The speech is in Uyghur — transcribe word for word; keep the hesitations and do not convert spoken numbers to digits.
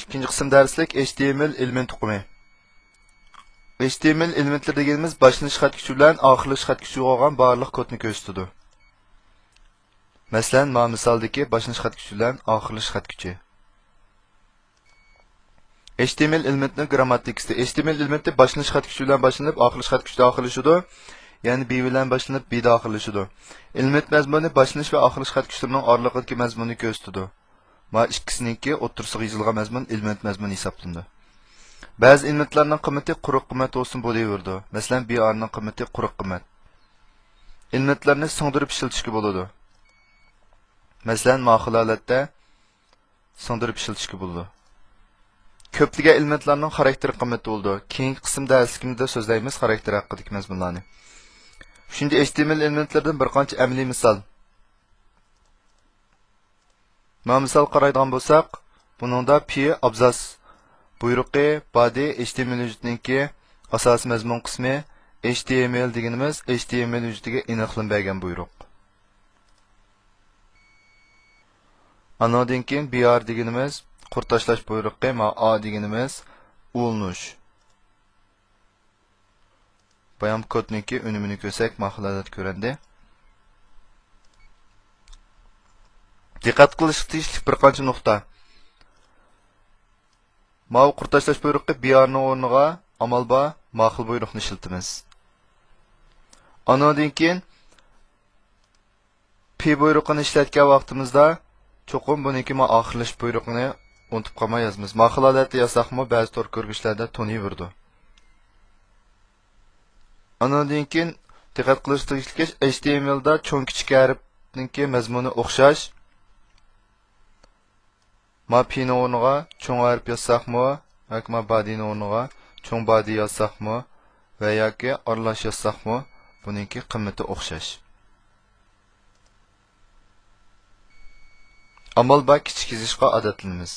ئىككىنچى قىسىم دەرسلىك، ئېچ تى ئېم ئېل ئېلېمېنت ئۇقۇمى. ئېچ تى ئېم ئېل ئېلېمېنتلىرى دېگىنىمىز باشلىنىش خەت كۈچى بىلەن ئاخىرلىشىش خەت كۈچىگە بولغان بارلىق كودنى كۆرسىتىدۇ. مەسىلەن، مانا مىسالدىكى باشلىنىش خەت كۈچى بىلەن ئاخىرلىشىش خەت كۈچى. ئېچ تى ئېم ئېل ئېلېمېنتنىڭ گىرامماتىكىسى. ئېچ تى ئېم ئېل ئېلېمېنتى باشلىنىش خەت كۈچى بىلەن باشلىنىپ، ئاخىرلىشىش خەت كۈچىدە ئاخىرلىشىدۇ. يەنى بى بىلەن باشلىنىپ، بىدا ئاخىرلىشىدۇ. ئېلېمېنت مەزمۇنى باشلىنىش ۋە ئاخىرلىشىش خەت كۈچلىرىنىڭ ئارىلىقىدىكى مەزمۇننى كۆرسىتىدۇ. مانا ئىككىسىنىڭكى ئوتتۇرىسىغا يېزىلغان مەزمۇن ئېلېمېنت مەزمۇنى ھېسابلىنىدۇ. بەزى ئېلېمېنتلارنىڭ قىممىتى قۇرۇق قىممەت بولسىمۇ بولۇۋېرىدۇ. مەسىلەن، بى ئارنىڭ قىممىتى قۇرۇق قىممەت. ئېلېمېنتلارنى سىڭدۈرۈپ ئىشلىتىشكە بولىدۇ. مەسىلەن، مانا خىل ھالەتتە سىڭدۈرۈپ ئىشلىتىشكە بولىدۇ. كۆپلىگەن ئېلېمېنتلارنىڭ خاراكتېر قىممىتى بولىدۇ. كېيىنكى قىسىم دەرسلىكىمىزدە سۆزلەيمىز خاراكتېر ھەققىدىكى مەزمۇنلارنى. ئۈچىنچى، ئېچ تى ئېم ئېل ئېلېمېنتلىرىدىن بىر قانچە ئەمەلىي مىسال. مانا مىسال قارايدىغان بولساق، بۇنىڭدا پى ئابزاس بۇيرۇقى، بادى، ئېچ تى ئېم ئېل ھۆججىتىنىڭكى ئاساسىي مەزمۇن قىسمى، ئېچ تى ئېم ئېل دېگىنىمىز ئېچ تى ئېم ئېل ھۆججىتىگە ئېنىقلىما بەرگەن بۇيرۇق. ئانىڭدىن كېيىن بى ئار دېگىنىمىز قۇر تاشلاش بۇيرۇقى، مانا ئا دېگىنىمىز ئۇلىنىش. بايام كودنىڭكى ئۈنۈمىنى كۆرسەك، مانا خىل ھالەتتە كۆرۈندى. دىققەت قىلىشقا تېگىشلىك بىر قانچە نۇقتا. ماۋۇ قۇر تاشلاش بۇيرۇقى بى ئارنىڭ ئورنىغا ئامال بار مانا خىل بۇيرۇقنى ئىشلىتىمىز. ئانىڭدىن كېيىن پى بۇيرۇقىنى ئىشلەتكەن ۋاقتىمىزدا چوقۇم بۇنىڭكى مانا ئاخىرلىشىش بۇيرۇقىنى ئۇنتۇپ قالماي يازىمىز. مانا خىل ھالەتتە يازساقمۇ بەزى تور كۆرگۈچلەردە تونۇيۋېرىدۇ. ئانىڭدىن كېيىن دىققەت قىلىشقا تېگىشلىكى، ئېچ تى ئېم ئېلدا چوڭ كىچىك ھەرپنىڭكى مەزمۇنى ئوخشاش. مانا پىنىڭ ئورنىغا چوڭ ھەرپ يازساقمۇ ياكى مانا بادىنىڭ ئورنىغا چوڭ بادى يازساقمۇ ۋە ياكى ئارىلاش يازساقمۇ بۇنىڭكى قىممىتى ئوخشاش. ئامال بار كىچىك يېزىشقا ئادەتلىنىمىز.